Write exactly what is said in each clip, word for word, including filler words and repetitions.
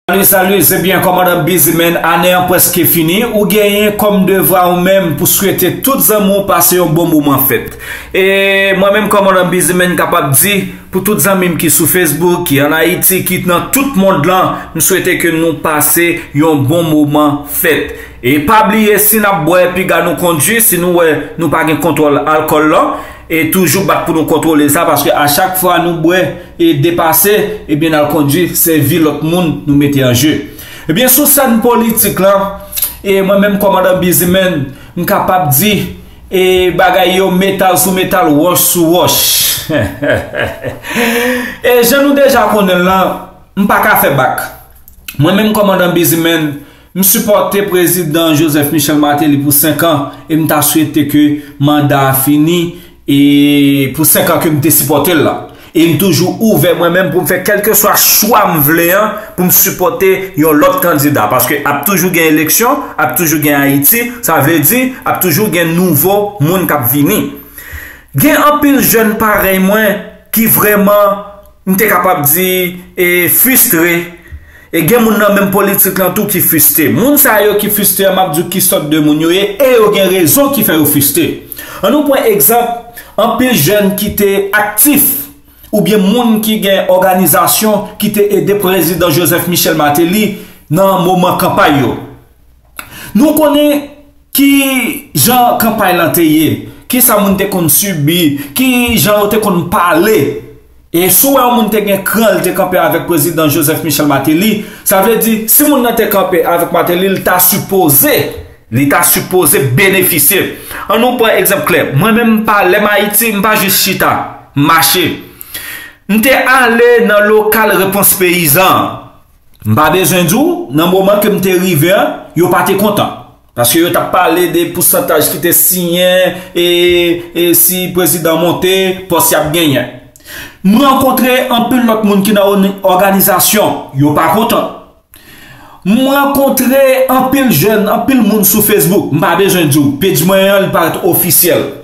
Salut, salut, se byen kòmandan Busyman, ane an prèske fini, ou genyen kòm devwa ou menm pou swete tout zanmi w pase yon bon moman fèt. E mwen menm kòmandan Busyman kapab di, pou tout zanmi m ki sou Facebook, ki ann Ayiti, ki nan tout mond lan, m swete ke nou pase yon bon moman fèt. E pa bliye, si n ap bwè, piga nou kondui, si nou wè nou pa gen kontwòl alkòl lan, e toujou bat pou nou kontwole sa, paske a chak fwa nou bwè e depase, ebyen n al kondui, sèvi lòt moun, nou mete an je. Ebyen sou sèn politik lan, e mwen menm kòmandan Busyman, m kapab di, e bagay yo metal sou metal, wòch sou wòch. E jan nou deja konnen l lan, m pa ka fè bak. Mwen menm kòmandan Busyman, m sipòte prezidan Joseph Michel Martelly pou senk an, e m ta swete ke manda a fini, e pou senk an ke m te sipòte l la. E m toujou ouvè mwen menm pou m fè kèlkeswa chwa m vle an, pou m sipòte yon lòt kandida. Paske ap toujou gen eleksyon, ap toujou gen Ayiti, sa vle di ap toujou gen nouvo moun k ap vini. Gen anpil jèn parèy mwen ki vrèman, m te kapab di, e fristre. E gen moun nan menm politik lan tou ki fristre. Moun sa yo ki fristre an, m ap di w ki sòt de moun yo ye, e yo gen rezon ki fè yo fristre. Ann nou pran egzanp, anpil jèn ki te aktif, oubyen moun ki gen òganizasyon ki te ede prezidan Joseph Michel Martelly nan moman kanpay yo. Nou konnen ki jan kanpay lan te ye, ki sa moun te konn sibi, ki jan yo te konn pale. E si w wè yon moun te gen kran, li te kanpe avèk prezidan Joseph Michel Martelly, sa vle di, si moun nan te kanpe avèk Martelly, li ta sipoze, li ta sipoze benefisye. Ann nou pran egzanp klè. Mwen menm, m pa, lè m Ayiti, m pa jis chita, m mache. M te ale nan lokal Repons Peyizan an. M pa bezwen di w, nan moman ke m te rive an, yo pa te kontan. Paske yo t ap pale de pousantaj ki te siyen, e, e si prezidan monte, pòs y ap genyen. M rankontre anpil lòt moun ki nan òni-, òganizasyon, yo pa kontan. M rankontre anpil jèn, anpil moun sou Facebook, m pa bezwen di w, page mwen an, li parèt ofisyèl.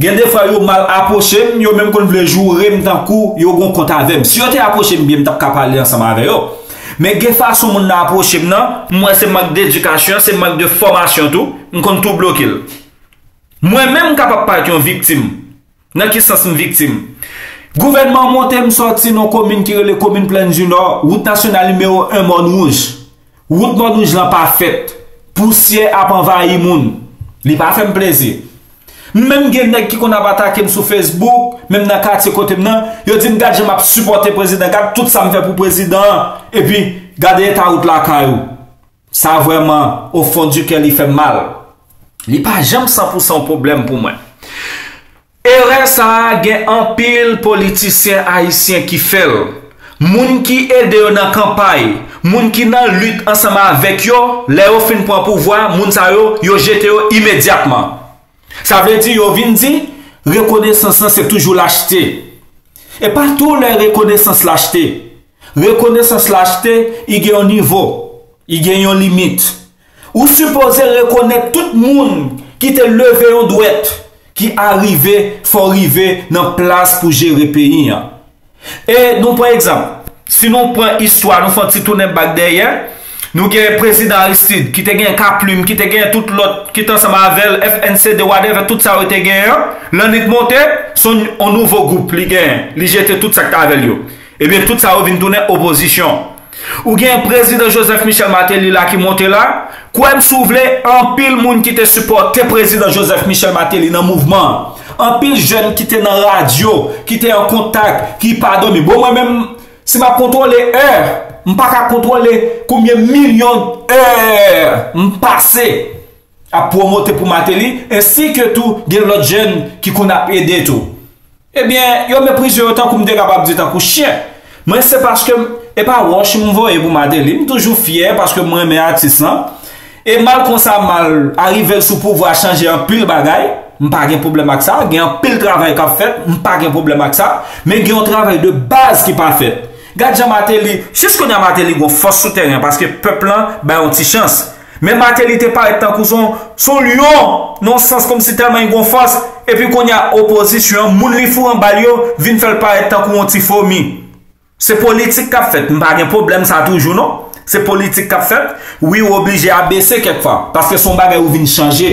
Gen de fwa yo mal apwoche m, yo menm konn vle joure m tankou yo gon kont avè m. Si yo te apwoche m byen, m t ap ka pale ansanm avè yo. Men gen fason moun nan apwoche m nan, m wè se mank de edikasyon, se mank de fòmasyon tou, m konn tou bloke l. Mwen menm m kapab parèt yon viktim. Nan ki sans m viktim? Gouvènman monte, m sòti nan komin ki rele komin Plèn di Nò, wout nasyonal nimewo en Mòn Wouj. Wout Mòn Wouj lan pa fèt. Pousyè ap anvayi moun. Li pa fè m plezi. M menm gen nèg ki konn ap atake m sou Facebook, menm nan katye kote m nan, yo di m gad jan m ap sipòte prezidan, gad tout sa m fè pou prezidan an, epi gade eta wout lakay ou. Sa vrèman, au fond du cœur, li fè m mal. Li pa janm san pou san yon pwoblèm pou mwen. Erè sa a gen anpil politisyen ayisyen ki fè l. Moun ki ede yo nan kanpay, moun ki nan lit ansanm avèk yo, lè yo fin pran pouvwa, moun sa yo, yo jete yo imedyatman. Sa vle di yo vin di, rekonesans lan se toujou lachte. E pa tou lè rekonesans lachte. Rekonesans lachte, i gen yon nivo, i gen yon limit. Ou sipoze rekonèt tout moun ki te leve yon dwèt, ki arive, fè w rive nan plas pou jere peyi an. E nou pran egzanp, si nou pran istwa, nou fè yon ti tounen bak dèyè, nou gen prezidan Aristide, ki te gen Kaplim, ki te gen tout lòt, ki te ansanm avè l, F N C D, whatever, tout sa yo te genyen an, lè nèg monte, se yon, yon nouvo gwoup li genyen, li jete tout sa k t avè l yo. Ebyen, tout sa yo vin tounen opozisyon. Ou gen prezidan Joseph Michel Martelly la ki monte la, kwè m si w vle, anpil moun ki te sipòte prezidan Joseph Michel Martelly nan mouvman an. Anpil jèn ki te nan radyo, ki te an kontak, ki pa dòmi. Bon, mwen menm, si m ap kontwole è, m pa ka kontwole konbyen milyon è m pase ap pwomote pou Martelly, ensi ke tou gen lòt jèn ki konn ap ede tou. Ebyen, yo meprize yo tankou m te kapab di tankou chyen. Mwen se paske m, e pa wòch m voye pou Martelly, m toujou fyè paske m renmen atis lan. E mal konsa mal, arive l sou pouvwa chanje anpil bagay, m pa gen pwoblèm ak sa, gen anpil travay k ap fèt, m pa gen pwoblèm ak sa, men gen yon travay de baz ki pa fèt. Gad jan Martelly, jis kounye a Martelly gon fòs sou tèren paske pèp lan bay yon ti chans. Men Martelly te parèt tankou se yon, se yon lyon, nan yon sans kòmsi tèlman li gon fòs, epi kounye a opozisyon an, moun li foure anba l yo, vin fè l parèt tankou yon ti fomi. Se politik k ap fèt, m pa gen pwoblèm sa toujou non. Se politik k ap fèt. Wi, ou oblije abese kèk fwa, paske se yon bagay ou vin chanje.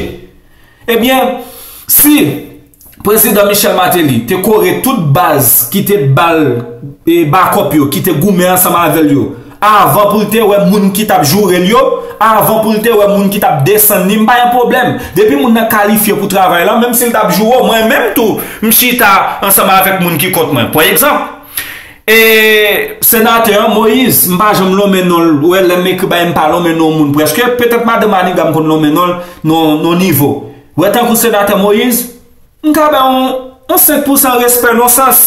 Ebyen, si Prezidan Michel Martelly te kore tout baz ki te ba l e bakòp yo, ki te goumen ansanm avè l yo, avan pou l te wè moun ki t ap joure l yo, avan pou l te wè moun ki t ap desann li, m pa gen pwoblèm. Depi moun nan kalifye pou travay la, menm si l t ap joure w, mwen menm tou, m chita ansanm avèk moun ki kont mwen. Pa egzanp, e senatè an, Moïse, m pa janm lonmen non l. Ou wè, lè m ekri bagay, m pa lonmen non moun prèske. Petèt madan Maniga m konn lonmen non l nan yon nivo. Ou wè, tankou senatè Moïse, m ka ba yon, yon senk pousan respè nan sans.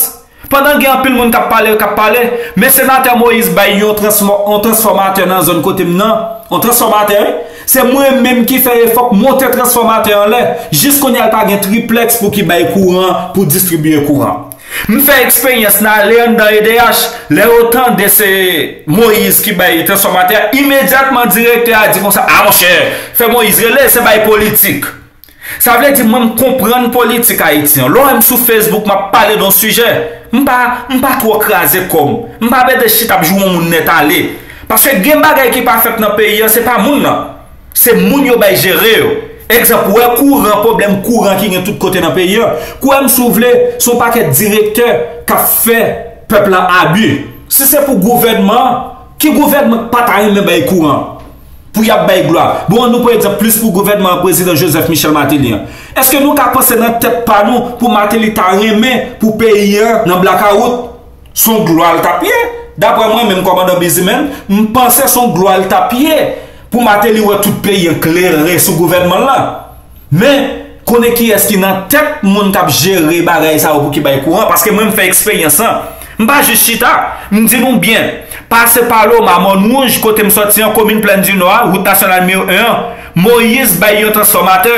Pandan gen anpil moun k ap pale, k ap pale, men senatè Moïse bay yon transfò-, yon transfòmatè nan zòn kote m nan. Yon transfòmatè, wi. Se mwen menm ki fè efò k monte transfòmatè anlè. Jis kounye a l pa gen triplèks pou ki bay kouran, pou distribiye kouran. M fè eksperyans nan ale anndan E D H, lè yo tande se Moïse ki bay transfòmatè a, imedyatman direktè a di konsa, "A monchè, fè Moïse rele, se bay politik." Sa vle di mwen m konprann politik Ayiti an. Lè w wè m sou Facebook, m ap pale de yon sijè, m pa, m pa twò kraze kò m. M pa mete chita ap joure yon moun nèt ale. Paske gen bagay ki pa fèt nan peyi an, se pa moun nan. Se moun yo bay jere yo. Egzanp, ou wè kouran, pwoblèm kouran ki gen tout kote nan peyi an. Kwè m si w vle, se yon pakèt direktè k ap fè pèp lan abi. Si se pou gouvènman an, ki gouvènman k pa ta renmen bay kouran pou y ap bay glwa? Bon, ann nou pran egzanp plis pou gouvènman Prezidan Joseph Michel Martelly an. Èske nou ka panse nan tèt pa nou pou Martelly ta renmen pou peyi an nan blakawout? Se yon glwa l t ap ye. Daprè mwen menm, kòmandan Bizimèn, m panse se yon glwa l t ap ye pou Martelly wè tout peyi an klere sou gouvènman l lan. Men, konnen kiyès ki nan tèt moun k ap jere bagay sa yo pou ki bay kouran, paske mwen m fè eksperyans lan. M pa jis chita, m di nou byen, pase Paloma, Mòn Wouj, kote m sòti an, komin Plèn di Nò a, wout nasyonal nimewo en an, Moïse bay yon transfòmatè.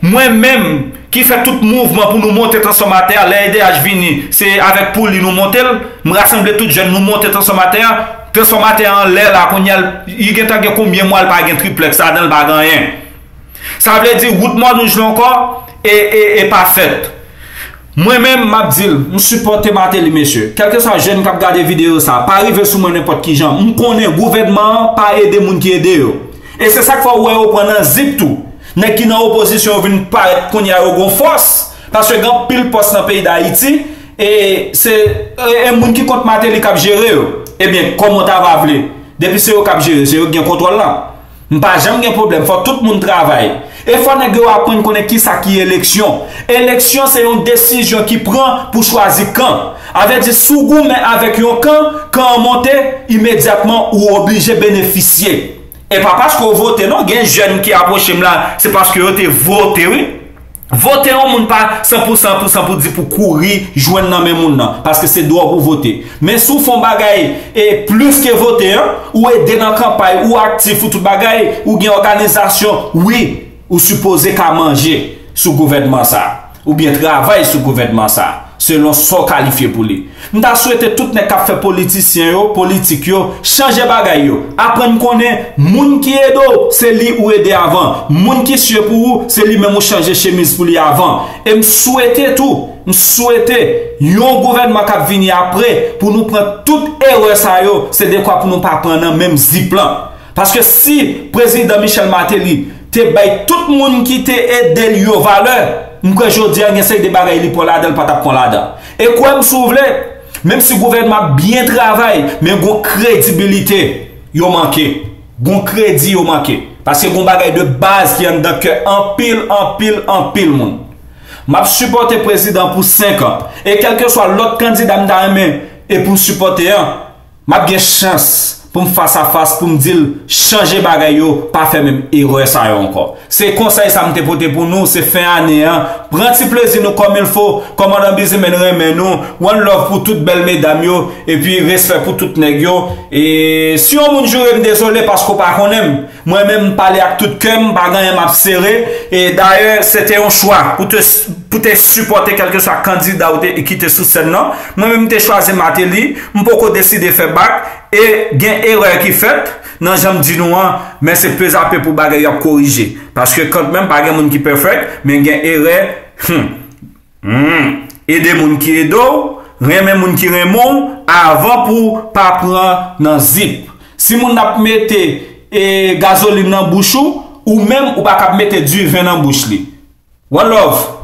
Mwen menm, ki fè tout mouvman pou nou monte transfòmatè a, lè E D H vini, se avèk pouli nou monte l, m rasanble tout jèn, nou monte transfòmatè a, transfòmatè a anlè la, kounye a, li gentan gen konbyen mwa l pa gen triplèks ladan l, pa gen anyen. Sa vle di wout Mòn Wouj la ankò e, e, e pa fèt. Mwen menm, m ap di l, m sipòte Martelly, mesye. Kèlkeswa jèn k ap gade videyo sa, pa rive sou mwen nenpòt ki jan. M konnen gouvènman an pa ede moun ki ede yo. E se sa k fè w wè yo pran nan zip tou. Nèg ki nan opozisyon yo vin parèt kounye a yo gon fòs. Paske gen anpil pòs nan peyi Dayiti, e se e, e moun ki kont Martelly k ap jere yo. Ebyen, kòman w ta va vle? Depi se yo k ap jere, se yo k gen kontwòl lan. M pa janm gen pwoblèm, fò tout moun travay. E fò nèg yo aprann konnen kisa ki eleksyon. Eleksyon se yon desizyon ki pran pou chwazi kan. Avèdi si w goumen avèk yon kan, kan an monte, imedyatman ou oblije benefisye. E pa paske w vote non, gen jèn ki apwoche m la, se paske yo te vote wi. Vote yon moun pa san pou san pou san pou di pou kouri jwenn nan men moun nan, paske se dwòg ou vote. Men si w fè yon bagay e plis ke vote an, ou ede nan kanpay, ou aktif, ou tout bagay, ou gen òganizasyon, wi, ou sipoze ka manje sou gouvènman sa, oubyen travay sou gouvènman sa, selon sa w kalifye pou li. M ta swete tout nèg k ap fè politisyen yo, politik yo, chanje bagay yo. Aprann konnen moun ki ede w, se li ou ede avan. Moun ki sye pou ou, se li menm ou chanje chemiz pou li avan. E m swete tou, m swete yon gouvènman k ap vini apre pou nou pran tout erè sa yo, se dekwa pou nou pa pran nan menm zip lan. Paske si Prezidan Michel Martelly te bay tout moun ki te ede l yo valè, m kwè jodi a gen seri de bagay li pran ladan l pa t ap pran ladan. E kwè m si w vle, menm si gouvènman ap byen travay, men gon kredibilite yo manke. Gon kredi yo manke. Paske gon bagay de baz ki anndan kè anpil, anpil, anpil moun. M ap sipòte prezidan pou senk an. E kèlkeswa lòt kandida m ta renmen e pou m sipòte an, m ap gen chans pou m fas a fas pou m di l chanje bagay yo, pa fè menm erè sa yo ankò. Se konsèy sa m te pote pou nou, se fen ane an. Pran ti plezi nou kòm il fo. Kòmandan Bizimèn renmen nou. One love pou tout bèl medam yo. Epi respè pou tout nèg yo. E si yon moun joure m, dezole paske w pa konnen m. Mwen menm, m pale ak tout kè m, m pa gen anyen m ap sere. E dayè, se te yon chwa pou te, pou te sipòte kèlkeswa kandida ou te, ki te sou sèn nan. Mwen menm, m te chwazi Martelly, m poko deside fè bak. E gen erè ki fèt nan jan m di nou an, men se pezapè pou bagay yo ap korije. Paske kanmenm, pa gen moun ki pèfèk, men gen erè. Hmm. Hmm. Ede moun ki ede w, renmen moun ki renmen w, avan pou w pa pran nan zip. Si moun ap mete e, gazolin nan bouch ou, ou menm ou pa kab mete diven nan bouch li. One love.